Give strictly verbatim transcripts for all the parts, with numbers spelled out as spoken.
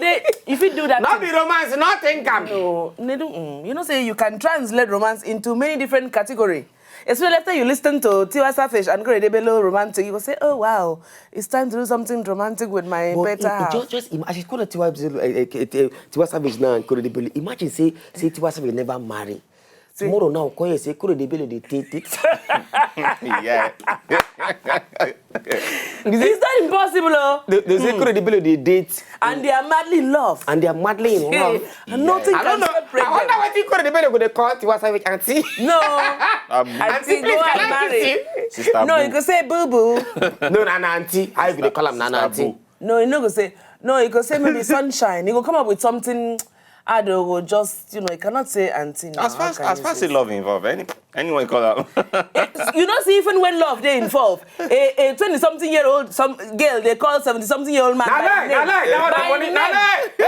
Say, if you do that Not thing, be romance, not think am. No, Nedu, mm, you know say you can translate romance into many different category. Especially after you listen to Tiwa Savage and Korede Bello romantic, you go say, oh wow, it's time to do something romantic with my But better it, it half. just, just imagine, as you call it Tiwa, Bello, eh, eh, eh, Tiwa Savage now and Korede Bello. Imagine say say Tiwa Savage never marry. Tomorrow now, come here say Korede Bello dey date it. Yeah. It's not impossible, oh. They, they say Korede Bello dey date. And they are madly in love. And they are madly in love. And nothing I don't can know. separate I wonder them. What you call the belly go dey call Tiwa Savage auntie. No. Um, I Auntie, think please, go can and I marry. kiss you? Sister No, Boo. You can say boo boo. No, na na auntie. How you go dey call am na na Sister auntie? Boo. No, you no go say. No, you go say maybe sunshine. You go come up with something. I don't go just, you know, you cannot say auntie now. As How far as, can as you far as say say love involved, any anyone call out. You know, see, even when love they involve, a, a twenty something year old some girl they call seventy something year old man. Na by lie, na name. lie. That one na By money. Na name. lie. Hey, hey,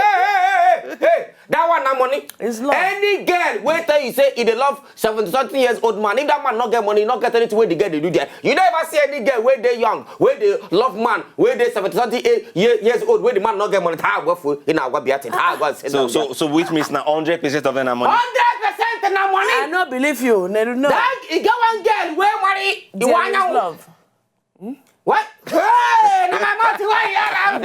hey, hey, hey. That one na money. It's love. Any girl wey tell you say e dey love seventy something years old man, if that man no get money, no get anything wey the girl dey do there. You never see any girl wey dey young, wey dey love man, wey dey seventy something eh, year, years old, wey the man no get money. How go for in our be at it? How go say So so so which means na hundred percent of them are money. Hundred percent na money. I no believe you, Nedu. No. That e get one girl wey marry There is Iwanya. Love. What? Hey, na my mouth wey hear am.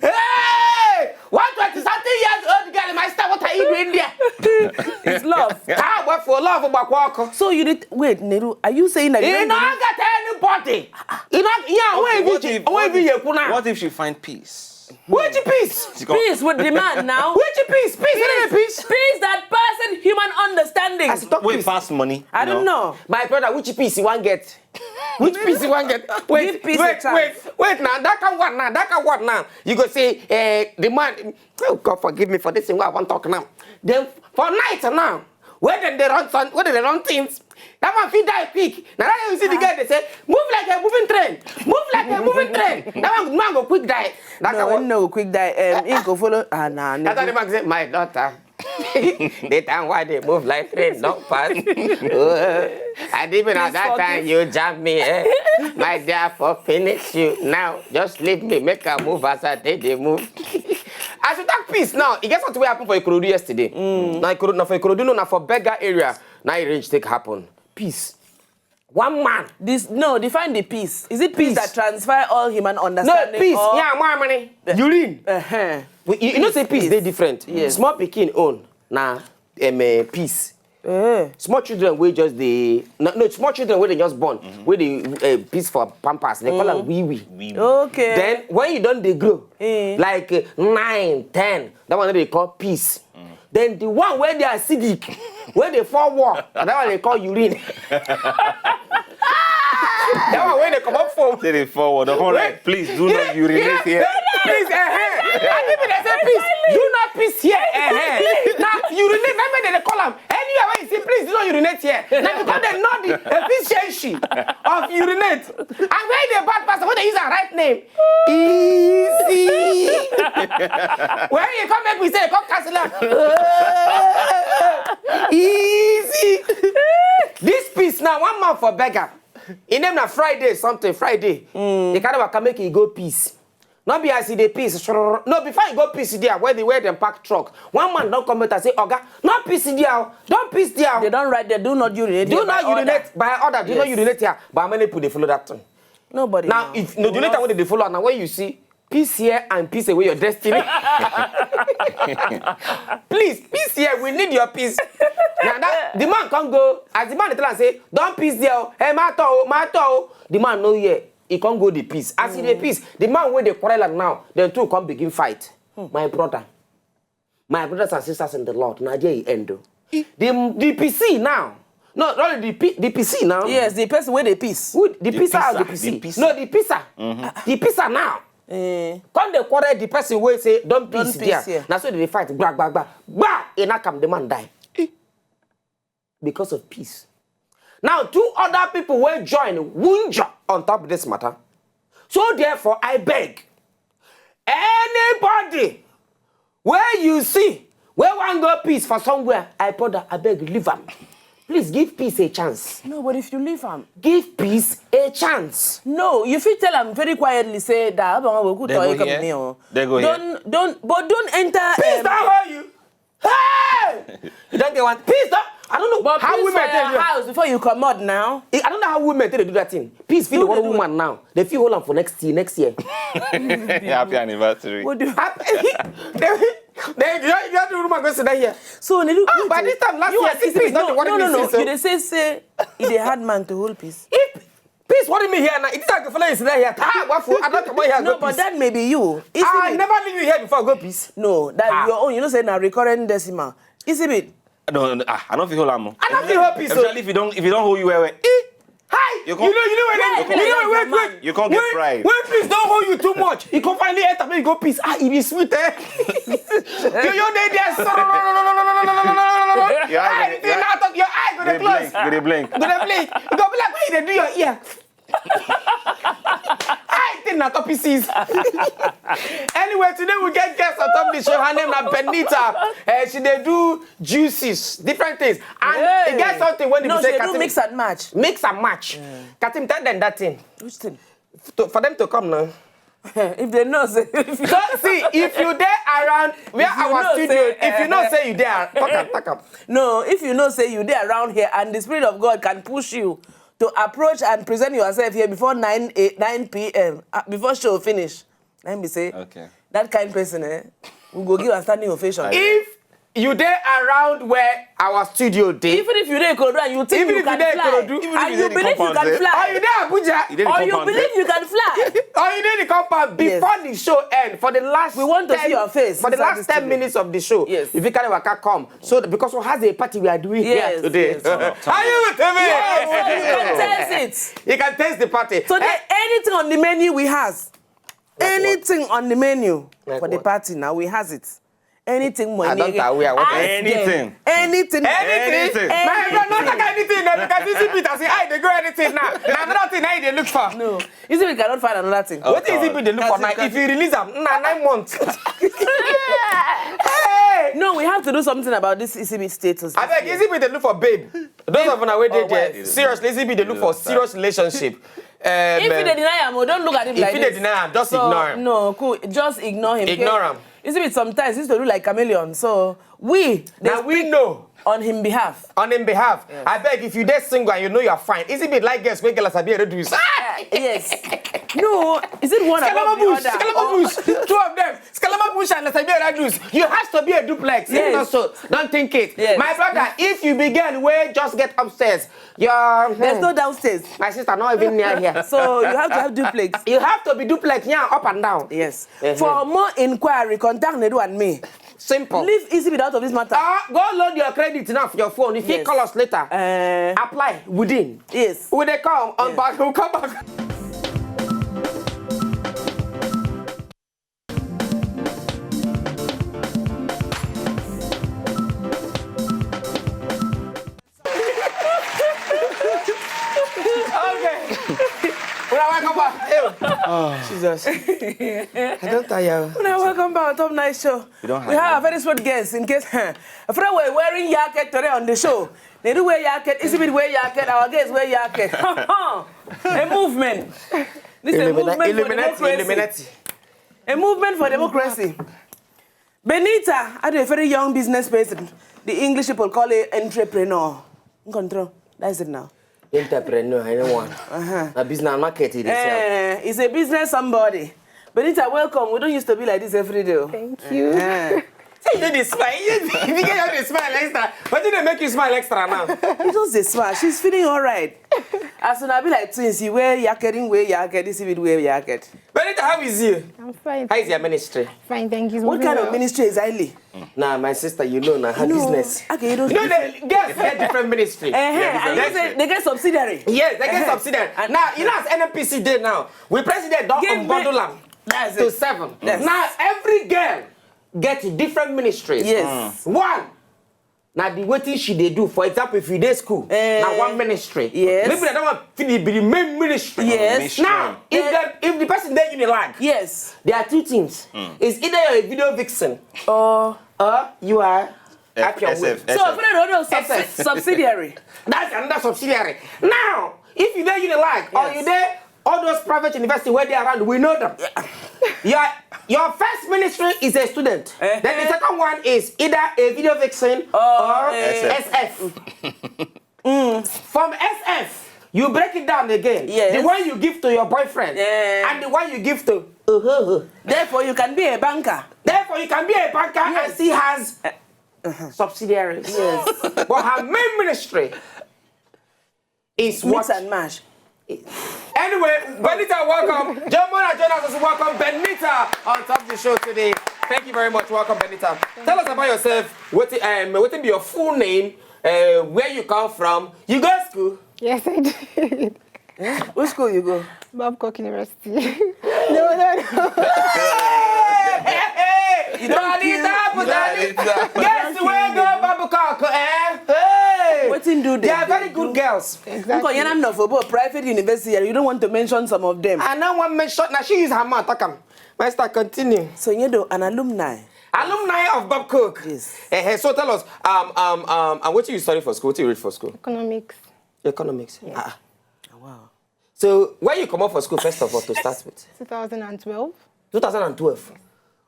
Hey, one twenty something years old girl, my sister, what are you doing there? It's love. How go for love gbakwa ọkụ? So you did wait, Nedu. Are you saying that you You don't no believe- get anybody. You know, yeah, where What if you, if- where what if you if- kuna? What if she find peace? Which peace? She got- Peace with the man now. Which peace? Peace, peace, peace. Peace that person human understanding. As you talk Wait, peace. Pass money. I you don't know. Know. My brother, which peace you wan get? Which peace you wan get? Wait, Give peace wait, a chance. wait, wait now. That kind one now. That kind one now. You go say, eh, the man. Oh God, forgive me for this thing. What I want talk now. Then for night now, when dem dey run sun, when dem dey run things, that man fit die quick. Now that you see the girl, they say, move like a moving train, move like a moving train. That one man go quick die. That No, kind one. No, quick die. Um, he go follow. Ah, nah, That's how the Nedu. Man say, my daughter. The time why they move like train don't pass. Oh, and even at Please that time forgive. You jam me, eh? My dear, for finish you now. Just leave me, make a move as I did the move. As you talk peace now, e get something wey happen for Ikorodu yesterday. Now Ikorodu, na for Ikorodu, no, na for Berger area. Now e range take happen. Peace. One man. This no, define the peace. Is it peace, Peace. That transfer all human No understanding? peace. Or, Yeah, my money. Urine. Uh-huh. You, you know say peace Peace. Dey different. Yes. Small pikin own na um, uh, peace. Eh. Small children wey just dey no, no small children wey dey just born wey dey uh, peace for pampers, they call am wee wee. We- Okay. Then when you don dey grow, Eh. like uh, nine, ten, that one dey call peace. Then the one wey dey acidic, wey dey fall wall, na that one dey call urine. That one wey dey comot foam. Say they forward. The whole like, please do not urinate here. Please, eh, eh. And people dey say, please, do not piss here, eh, eh. Now, urinate, na wetin dem dey call am. Anywhere wey you see, please do not urinate here. Na because dem know the efficiency of urinate. And when the bad person, when they use a right name, easy. When you come make me say, come cancel am. Easy. This piece now, one man for Berger. Him name na Friday something, Friday. He carry waka make he go piss. No be as he dey piss. Shrrr. No, before he go piss there, where the where dem park truck, one man don come out and say, oga, no piss there o. Don piss there o. They don't write there. Do not urinate. Do Here by not urinate order. By order. Do not Yes. Urinate here. But many people dey follow that thing. Nobody. Now, No. If no, the only time wey they dey follow am na when you see piss here and piss away your destiny. Please, piss here. We need your piss. Now that the man come go, as the man dey tell am say, don piss there o. Hey, matter o, matter o. The man no hear. He come go the piss. As he dey piss, the man wey dey quarrel am now, dem two come begin fight. My brother, my brothers and sisters in the Lord, na there e end o. The the P C now. No, not the P, the P C now. Yes, the person where they piss. Who the, The pisser or the pisser, P C? The pisser. No, the pisser. The pisser now. Eh. Come dey quarrel the person wey say don Don piss piss there. Here. Na so they dey fight. Gba gba gba gba. E knock am, the man die. Because of peace. Now two other people wey join wunjure on top this matter. So therefore I beg anybody wey you see wey wan go piss for somewhere, I brother, I beg leave am. Please give Peace a chance. No, but if you leave am. Give Peace a chance. No, you fit tell am very quietly say that Abang will go They to go Eka here. Meo. They go here. Don't don't but don't enter. Peace um, don't hold you. Hey! You don't get one. Peace don't. I don't know But how please women for take your do that. House before you come out now. I don't know how women take do that thing. Peace feel Do the one they do woman now. They feel hold on for next year. Next year. Happy anniversary. What do you Happy- they, they, you, you have the woman go sit down here. So they do. Ah, by this time last you year, are- Isibit, Peace don't no, want no, no, me no. say so. You dey say say e dey hard man to hold Peace. If Peace, what do you mean here now? It is like the fellow is there here. Ah, what for? I don't come here. No, Go but Peace. That may be you. Ah, I Isibit, never leave you here before. Go Peace. No, that Ah. Your own. You know say na recurrent decimal. Isibit. No, no, ah, I don't feel hold am. I don't feel hold Peace. So. Especially if you don't, if you don't hold you well, well. Hi. You You can't- know, you know when Yeah, you, you know, yeah, wait, wait. You can't get When- pride. When Peace don't hold you too much, you can finally enter me go Peace. Ah, it is sweet, eh? You, you dey there. So, Your eye Hey, go you think now talk, your eye go They dey close. blink. They blink. Go dey blink. You go be like when you dey do your ear. I think na top pieces. Anyway, today we get guests on top of the show. Her name na Benita. Uh, she dey do juices, different things. And Hey. e get something when No, you say she do Katim, mix and match. Mix and match. Katim, tell them that thing. Which thing? To, for them to come now. If they know say. So see, if you dey around where If you our know studio, say, if you know eh, say you there, talk am, talk am. No, if you know say you dey around here and the Spirit of God can push you to approach and present yourself here before nine, eight, nine p m, uh, before show finish, let me say, Okay. That kind person, eh, we go give a standing ovation. I- If you dey around where our studio dey, Even if you dey Ikorodu and you think Even you if you can dey fly, Ikorodu, Even if and you you dey believe you compound, can eh? or fly, you dey Abuja, You dey or you compound, believe eh? You can fly. or you dey the compound Yes. before the show end, for the last We want to 10 see your face for the inside last this ten studio. Minutes of the show, Yes. If you carry waka come, so because we has a party we are doing Yes, here today. Yes. Are you with me? So you can taste it. You can taste the party. So there anything on the menu we has. Like what? Anything on the menu Like for the what? Party now we has it. Anything money. I don't know where I want Ask Anything. them. Anything. Anything. Anything. My friend, not like anything. Now, because this is Peter say, I dey go anything now. Now another thing now they look for. No, you see we cannot find another thing. Oh, What is it God. be they look for now? If you release am, na nine months. Hey. No, we have to do something about this Isibit status. I beg, is it be they look for babe? Those of una wey dey Or there, wife. Seriously, is it be they look for serious relationship? Um, If you dey deny am, oh, don't look at him if like you dey this. Deny am, just So, ignore am. No, cool. Just ignore him. Ignore am. Isibit sometimes used to look like chameleon. So we, they Now we speak know. On him behalf. On him behalf, I beg, if you dey single and you know you are fine, is it be like girls wey girls sabi reduce? Yes. No, is it one Skalama above the Bush, other? Skalama Bush, two of them, Skalama Bush and Lasabi Reduce. You has to be a duplex. If Yes. Not so, don't think it. Yes. My brother, if you begin wey just get upstairs, your There's no downstairs. My sister, not even near here. So you have to have duplex. You have to be duplex here, up and down. Yes. Uh-huh. For more inquiry, contact Nedu and me. Simple. Leave Isibit out of this matter. Uh, go load your credit now for your phone. If you Yes. Call us later, Uh, apply within. Yes. We dey come on Yes. back. We'll come back. Okay. Una welcome back. Hey. Jesus. I don't tire. Una welcome back on Top Night Show. We don't We hide. have a very special guest in case. Friend, we're wearing jacket today on the show. They do wear jacket. Isibit wear jacket. Our guests wear jacket. A movement. This is a Illuminati, movement for Illuminati, democracy. Illuminati. A movement for democracy. Benita, I do a very young business person. The English people call it entrepreneur. Control. That's it now. Entrepreneur, anyone. Uh-huh. A business market it is. Eh, it's a business somebody. Benita, welcome. We don't used to be like this every day. Oh. Thank you. Eh. See, you dey smile. You, you get you dey smile extra. What did they make you smile extra now? It was a smile. She's feeling all right. As soon as be like twins, you wear jacket, him wear jacket, this even wear jacket. Benita, how is you? I'm fine. How is your ministry? Fine, thank you. What kind of ministry is Hailey? Nah, my sister, you know, now her business. Okay, you don't. You know, the girls get different ministry. Eh, eh, and you That's say they get subsidiary. Yes, they get Eh. subsidiary. And- Now, you know, as N N P C dey now, we president don Give me- unbundle am That's to it. Seven. Yes. Now, every girl get different ministries. Yes. One, now the wetin she dey do. For example, if you dey school, Eh. now one ministry. Yes. Maybe that one fit be the main ministry. Yes. Now, if Eh. the if the person dey Unilag, Yes. there are two things. It's either you're a video vixen Oh. or you are Appiah Way. So, friend, no, no, subsi- subsidiary. That's another subsidiary. Now, if you dey Unilag or Yes. you dey all those private university where they around, we know them. Your your first ministry is a student. Eh. Then the second one is either a video vixen Oh, or eh. S F. From S F, you break it down again. Yes. The one you give to your boyfriend Yeah. and the one you give to. Uh-huh. Therefore, you can be a banker. Therefore, you can be a banker and Yes. see has subsidiaries. Yes. But her main ministry is Mix what? And mash. Anyway, Benita, welcome. John Mona Jonas also welcome Benita on top of the show today. Thank you very much. Welcome, Benita. Tell us about yourself. What um, what be your full name? Uh, where you come from? You go school? Yes, I did. Which school you go? Babcock University. No, no, no. You don't kill. Benita, yes, we go Babcock. Eh? Hey. Wetin do They them? Are very good girls. Because you're not for both private university, you don't want to mention some of them. I now want mention. Now she use her mouth. Talk am. Master, continue. So you know, an alumni. Alumni of Babcock. Yes. Eh, eh, so tell us, um, um, um, and what you study for school? What you read for school? Economics. Economics. Ah. Wow. So where you come out for school first of all to start with? two thousand twelve. two thousand twelve.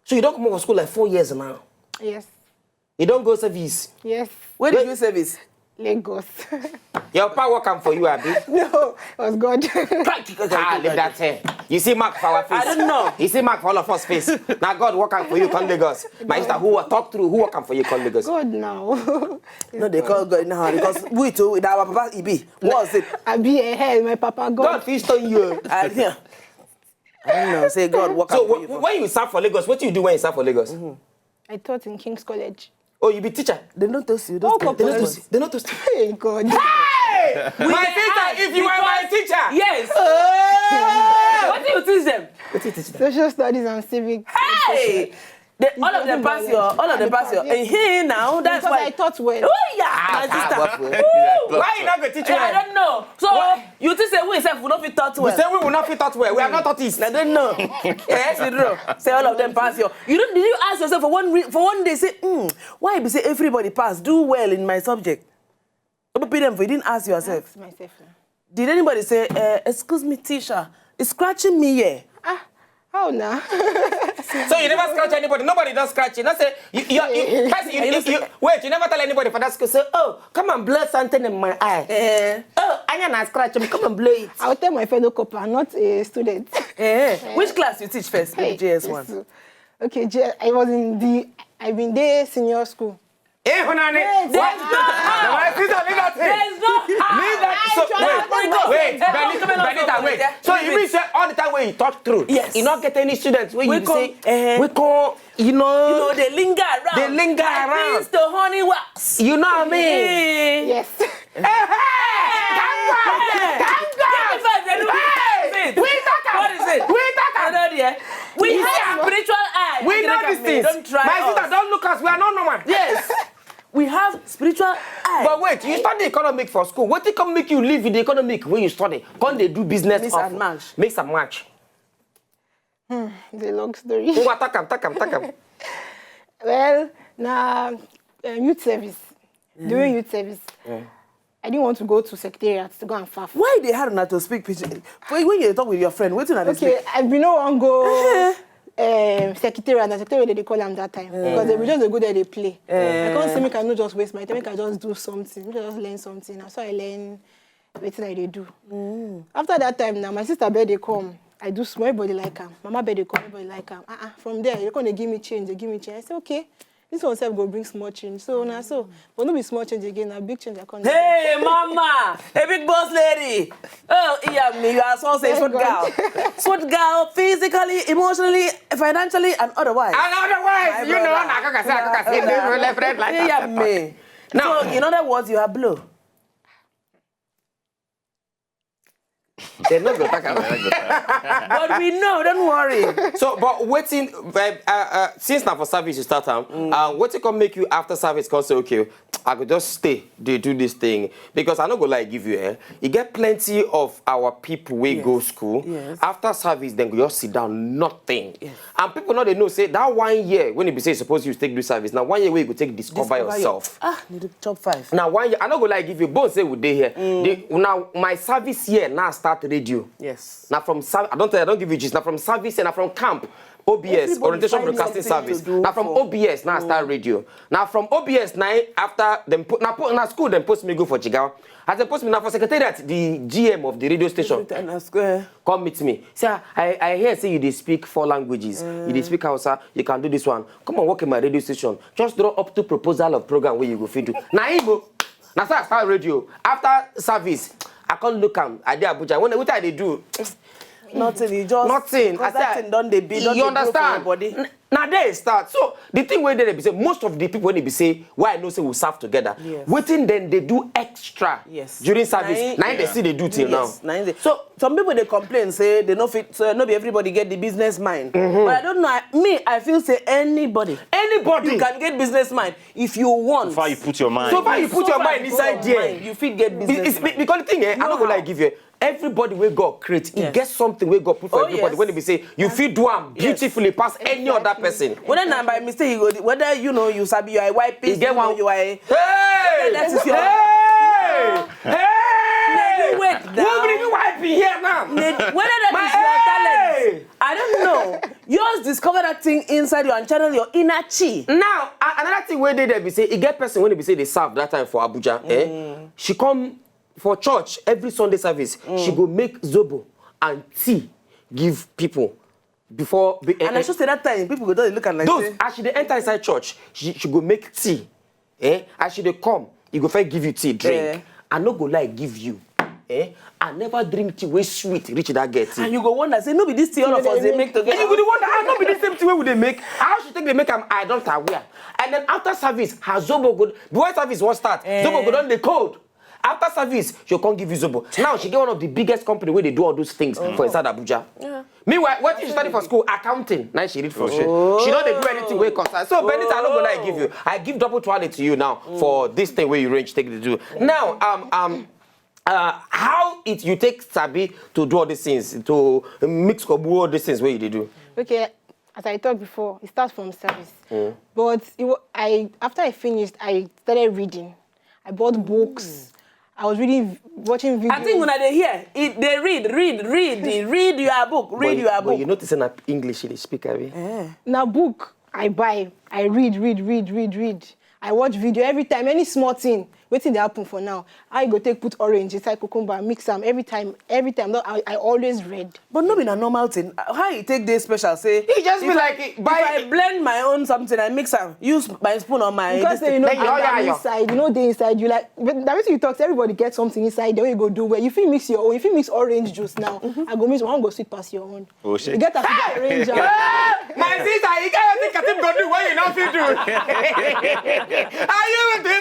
So you don't come out for school like four years now. Yes. You don't go service. Yes. Where did you service? Lagos. Your power come for you, Abi. No, it was God. Ah, leave that here. You see mark for our face. I don't know. You see mark for all of us face. Now God work am for you, come Lagos. My sister, who will talk through, who work am for you, come Lagos. God now. No, they call God now because we too with our papa Ibi. What's it? I be a hell, my papa God. God fit stone you. I, yeah. I don't know. Say God work So out for wh- you. When you serve for Lagos, what do you do when you serve for Lagos? I taught in King's College. Oh, you be teacher. They don't toast you. Don't Oh, They not toast. They not toast. Hey, God. Hey, my sister, if you were my teacher. Yes. Oh! What do you teach them? What you teach them? Social studies and civic. Hey. They, all of them pass your, all of them pass your. Eh, hey, now that's Because why. I taught well. Oh yeah, my Ah, sister. what? Ooh, Why you not go teach yeah, I well? Don't know. So you think say we self will not fit taught We well? Say we will not fit taught well. We are not autists. I don't know. Yes, you know. Say all of them pass your. You don't. Did you ask yourself for one re- for one day? Say, hmm, why be say everybody pass do well in my subject? Open them for you didn't ask yourself. Ask myself now. Did anybody say, uh, "Excuse me, teacher, it's scratching me here"? Ah, how now? So you never scratch anybody. Nobody don't scratch you. Not say you, you, you, person, you, you, you, wait. You never tell anybody for that school. Say, oh, come and blow something in my eye. Eh, Oh, Anya na scratch me. Come and blow it. I'll tell my fellow copper, not a student. eh. Which class you teach first? Maybe J S one. Okay, J- I was in the, I been there senior school. Eh, Honani. There's no how. My sister, leave that thing. There's no how. Leave that. So, Try wait, to go. wait, Eh, Benita, come on, Benita, come on, wait. yeah. So you mean say all the time when you talk through, Yes. You not get any students when We you come, say eh. We come, you know, You know they linger around. They linger Like around. Bees to honey wax. You know what I mean? Eh. Yes. Hey, hey, thank God, thank God. Tell me first, then what is Hey, it? we talk am. What is it? We talk I am. don't hear. We We have are- spiritual eye. We You know look at these me. things. Don't try My us. Sister, don't look us. We are not normal. Yes. We have spiritual eye. But wait, you study economic for school. What come make you leave the economic when you study? Come they do business Mix of and match. Mix and match. The long story. Ngwa, talk am, talk am, talk am. Well, now, uh, youth service. During youth service, I didn't want to go to secretariat to go and faf. Why they hard not to speak pidgin? When when you talk with your friend, wetin una dey Okay, speak? I been no wan go um, secretariat. Na secretariat they call am that time because they be just dey go there dey play. I can't say make I no just waste my time. Make I just do something. Make I just learn something. Na so I learn wetin I dey do. After that time now, my sister birthday come. I do small, everybody like am. Mama birthday come, everybody like am. Uh-uh. From there, they come dey give me change, they give me change. I say okay. This one sef go bring small change. So na so, but no be small change again. Na big change I come. Hey, mama, a big boss lady. Oh, yeah, me, you are so say Thank sweet girl, God. Sweet girl, physically, emotionally, financially, and otherwise. And otherwise, My you know, brother. na kaka say, kaka say, Yeah. left, left, right, like Yeah, me. Now- So, in other words, you are blue. They no go talk about it. But we know, don't worry. So, but wetin, uh, uh, uh, since na for service you start am, uh, wetin come make you after service come say, okay, I go just stay dey do this thing? Because I no go lie give you, eh, e get plenty of our people wey go Yes. school. Yes. After service, dem go just sit down, nothing. And people no dey know say that one year when e be say you suppose you take do service, na one year wey you go take discover Discover your- yourself. Ah, you dey chop five. Na one year, I no go lie give you, bone say we dey here. The, now my service year now start radio. Yes. Na from serv- I don't tell you, I don't give you gist. Na from service and na from camp. O B S, Everybody orientation find broadcasting something service. to do Na from for- O B S now I start radio. Na from O B S now after dem put na, po- na school dem post me go for Jigawa. As dem post me now for secretariat, the G M of the radio station And a square. come meet me. Say, "Ah, I, I hear say you dey speak four languages. You dey speak Hausa. You can do this one. Come and work in my radio station. Just draw up two proposal of program wey you go fit do." Na him o. Na so I start radio. After service, I come look am. I dey Abuja. When wetin I dey do? Nothing. You just Nothing. Because I that say, thing don dey be. Don you dey grow for your understand? Body. N- na there e start. So the thing wey dey there be say most of the people wey dey be say why I know say we serve together. Yes. Wetin dem dey do extra Yes. during service. Na im- Na im dey still dey do till now. Yes, na im dey- So some people dey complain say they no fit. So no be everybody get the business mind. But I don't know. I, me, I feel say anybody, Anybody. You can get business mind if you want. So far you put your mind. So far you put So your far mind you inside put your there. Mind, you fit get business It's, it's, mind. Because the thing, eh, I no go Know lie how. Give you. Everybody wey God create, e Yes. get something wey God put for Oh, everybody. Yes. When e be say you fit do am Yes. Beautifully pass any other person. Whether na by mistake you go, whether you know you sabi, you are a white E piece, get you know one. You are a, Hey! That is your- Hey! Hey! Ned, wait Who now. Bring you wipe here now? Ned, whether that My is your hey! Talent, I don't know. Just discover that thing inside you and channel your inner chi. Now, a- another thing wey dey there be say e get person wey be say dey serve that time for Abuja. Eh? She come for church every Sunday service. She go make zobo and tea give people before. Be, And I should say that time people go just look at like Those say, as she dey enter inside church, she, she go make tea. Eh? As she dey come, e go first give you tea, drink. Eh. I no go lie give you. Eh? I never drink tea wey sweet reach that girl tea. And you go wonder say no be this thing all of us dey make And you together. go dey wonder, ah, no be the same thing wey we dey make. How she take dey make am, I don't aware. And then after service, her zobo go before service wan start, Eh. Zobo go don dey cold. After service, she'll come give you zobo. Now she get one of the biggest company where they do all those things for inside Abuja. Meanwhile, what she study for school? Accounting. Now she read for school. She don't dey do anything wey concern. So Benita, I no go lie give you. I give double twale to you now for this thing where you range take to do. Now, um, um, uh, how it you take sabi to do all these things, to mix up all these things where you dey do? Okay, as I talked before, it starts from service. But it, wa- I after I finished, I started reading. I bought books. I was reading, watching videos. I think when I dey hear, it, they read, read, read, read your book, read But you- your But book. You notice na English they speak, abi? Now book I buy, I read, read, read, read, read. I watch video every time, any small thing. Wetin dey happen for now? How you go take put orange inside cucumber, mix am every time, every time. No, I, I always read. But no be na normal thing. How you take dey special? Say He just be if I- like, if buy- I blend my own something, I mix am, use my spoon or my. Because This say you know Then you anger oga your- inside, you know dey inside. You like, but that wetin you talk say everybody get something inside. Then you go do well. You fit mix your own. You fit mix orange juice now. I go mix one go sweet pass your own. Oh, shit. You get as you get orange. Am. My sister, you can't think Katim go do what you know you do. Are you with me?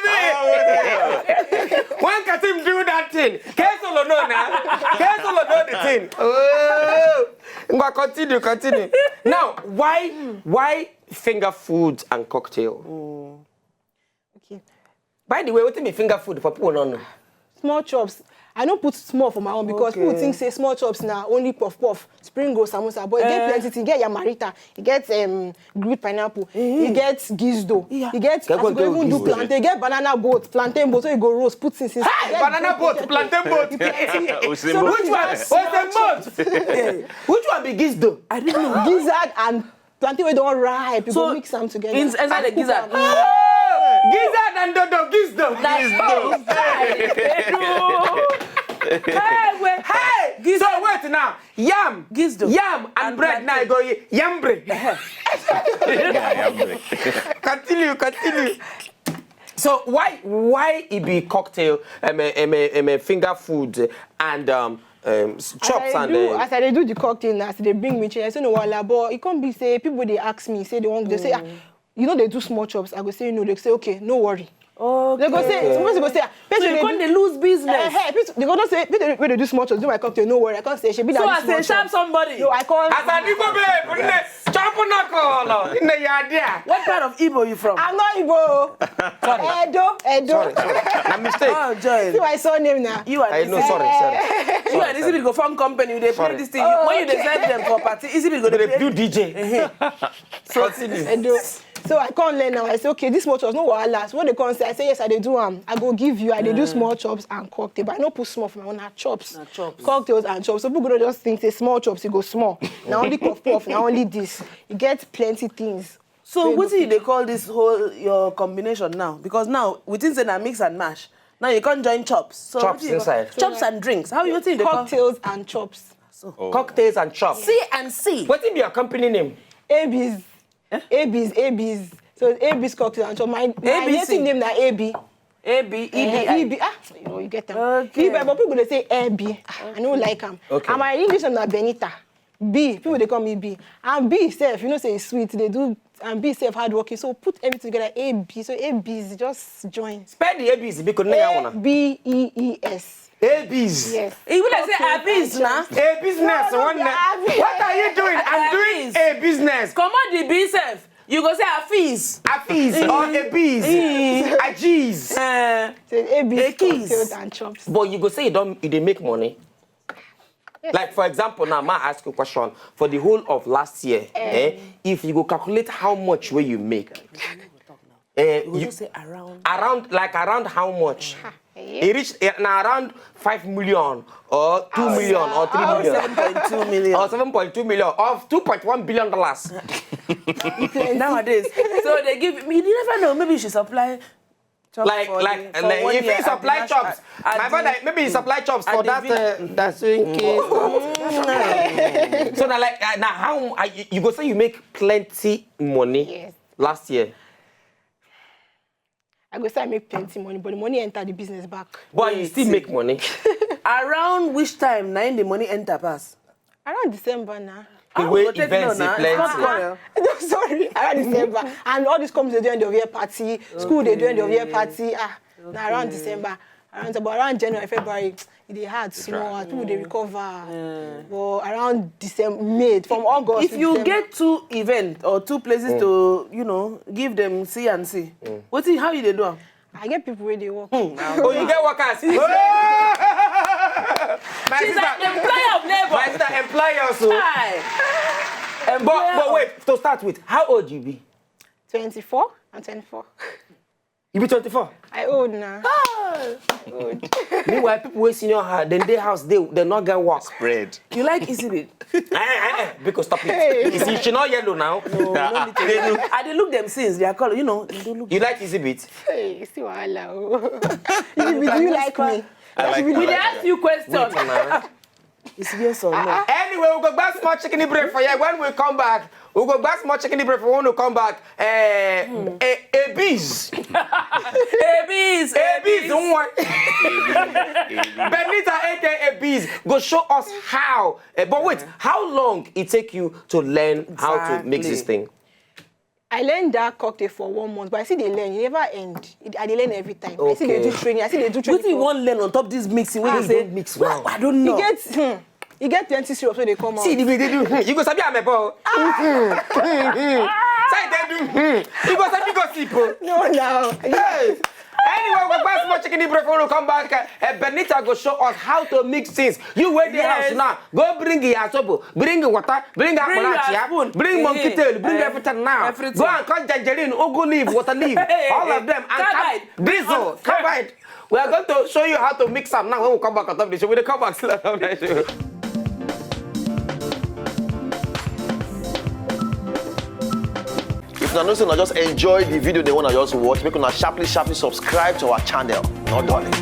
When Katim do that thing, Kesolo know now. Kesolo know the thing. Oh, Ngwa, continue, continue. Now, why, why finger food and cocktail? Okay. By the way, what do you mean finger food for people no know? Small chops. I no put small for my own because people Okay. Think say small chops na only puff puff, spring roll, samosa. But e get Eh. Plenty thing. E get yamarita, e get um, grilled pineapple, e get gizdo, Yeah. e get Can as go you go tell even do gizdo. plantain, e get banana boat, plantain boat wey you go roast, put things inside. Hey, E get banana big boat, pepper. plantain boat. E plenty. Osembo. So Which one? no be Osembo. Which one be gizdo? I didn't know. Gizzard and plantain wey don ripe, you So go mix am together. Ins- inside the And cook gizzard. am. Oh, gizzard and dodo gizdo. That's Oh. Hey, wait. Hey, so wait now. Yam, Gizdo. Yam and, And bread now plantain. Go eat yam bread. Continue, continue. So why why it be cocktail, um, um, um, um, finger food and um, um, s- chops as I and do, uh, as I dey do the cocktail now, as they bring me change, I say no wala, but it can't be say people they ask me, say they want, they say, ah, you know they do small chops. I go say no, they say okay, no worry. Oh. They go say, some person go say, ah, So person you dey come do, dey lose business. eh, eh, person, they go not say, people dey, wey dey do small chop, do my cocktail, no worry, I can't say, she be So that as a sharp somebody. No, I can't. As an Igbo babe, nne, chop knuckle, nne, you are there. What part of Igbo you from? I'm not Igbo. Edo, Edo. Sorry, sorry. Na mistake. Oh, Joy. See my surname now. You are I this know, Igbo. Sorry, sorry. You and Izzy go form company. They play Sorry. this thing. You, when you dey serve them for party, Izzy go They dey do play. D J. Continue. Edo. So I can't learn now. I say, okay, this small chop, no wahala. So when they come say, I say, yes, I dey do am. I go give you. I dey do small chops and cocktail, but I no put small for my own. Na chops. Na chops. Cocktails and chops. So people go just think say small chops, e go small. Na only puff puff, na only this. You get plenty things. So what do you dey call this whole your combination now? Because now we think say na mix and mash. Now you can't join chops. So Chops wetin you call- inside. Chops and drinks. How you think they call? Cocktails and chops. Cocktails and chops. C and C. Wetin be your company name? A B's. A B's, A B's. So A B's cocktails and chops. My, my A B C. native name na A B. A B E B Eh, I. E B. Ah, you know, you get them. Okay. E B, but people dey say A B. Ah, I don't like am. Okay. And my English name na Benita. B, people dey call me B. And B sef, you know say e sweet. They do, and B sef hard working. So put everything together, A B. So A B's, just join. Spell the A Bs because nne ya A wanna. B E E S. A Bs. Yes. Even like say Cocktails Abis and na. chops. A business. No, no, One be na- Abis. What are you doing? I'm doing Abis. A business. Comot the B sef. You go say Afis. A fees or a bees. A G's. Eh, Say A B's, A keys. Cocktails and chops. But you go say you don't, you dey make money. Like for example, now ma ask you a question. For the whole of last year, eh, if you go calculate how much wey you make, eh, you go you, just say around. Around, like, around how much? Eh, E reach, eh, na around five million or two million or three million Seven point two million. Or seven point two million or two point one billion dollars. Plenty. Nowadays. So they give me, you never know. Maybe you should supply. Chops Like, for like, the- for like, one if year you at supply the chops, at my the- brother, maybe you supply chops at for the that. village. Uh, that swing case. So now, like, uh, now how uh, you, you go say you make plenty money Yes. Last year? I go say I make plenty money, but the money enter the business back. But you still make money. Around which time na im the money enter pass? Around December now. The Ah, way we go take events no dey na. plenty. Stop quarrel. No, sorry, around December. And all these companies dey do end of year party, school dey do end of year party. Ah, na around December. Around, but around January, February, e dey hard small as people dey recover. But around December, May, from August If to you December. Get two events or two places to, you know, give them C and C, wetin, how you dey do am? I get people wey dey work. Oh, you get workers. My She's sister, an employer of labor. My sister, employ us. Oh. Hi. But, but wait, to start with, how old you be? Twenty-four and twenty-four. You be twenty-four. I old now. Meanwhile, people wey senior her, then they house, they they not get work. Spread. You like Izzy Babe? Eh, eh, eh, because stop it. You see, she not yellow now. No, no need to. I dey look them since their color, you know. They don't look. You like Izzy Babe? Hey, see wahala. Oh. You, do you like me? I like We I dey like ask you question. Wait now. It's yes or no? Anyway, we go buy small chicken break for you. When we come back, we go buy small chicken break for when we come back. Eh, a, a bees. A bees, A bees, one. Benita, A K A Bees, go show us how. Eh, but wait, how long it take you to learn how to mix this Exactly. Thing? I learned that cocktail for one month, but I see they learn. It never end. It, I dey learn every time. I see they do Okay. training. I see they do trailing Wetin you for wan learn on top this mixing wey Ah, you say? Don't mix well. I don't know. You get, hmm, you get plenty syrup wey dey come out. See the way they do. Hmm, you go sabi amebo. Say they do. Hmm. You go sabi go sleep. Oh. No, now. Hey. Anyway, we buy small chicken break when we come back. Uh, Benita go show us how to mix things. You wait the Yes. House now. Go bring your soap, bring water, bring Bring your aparatia, spoon. Bring monkey Eh, tail, bring eh, everything now. Everything. Go and cut tangerine, ugu leaf, water leaf, Hey, all hey, of them, and carbide. Cab- diesel, carbide. We are going to show you how to mix them now when we come back on top the show. We dey come back still on top the show. If una know say una just enjoy the video, they wanna just watch, make una sharply, sharply subscribe to our channel. No darling.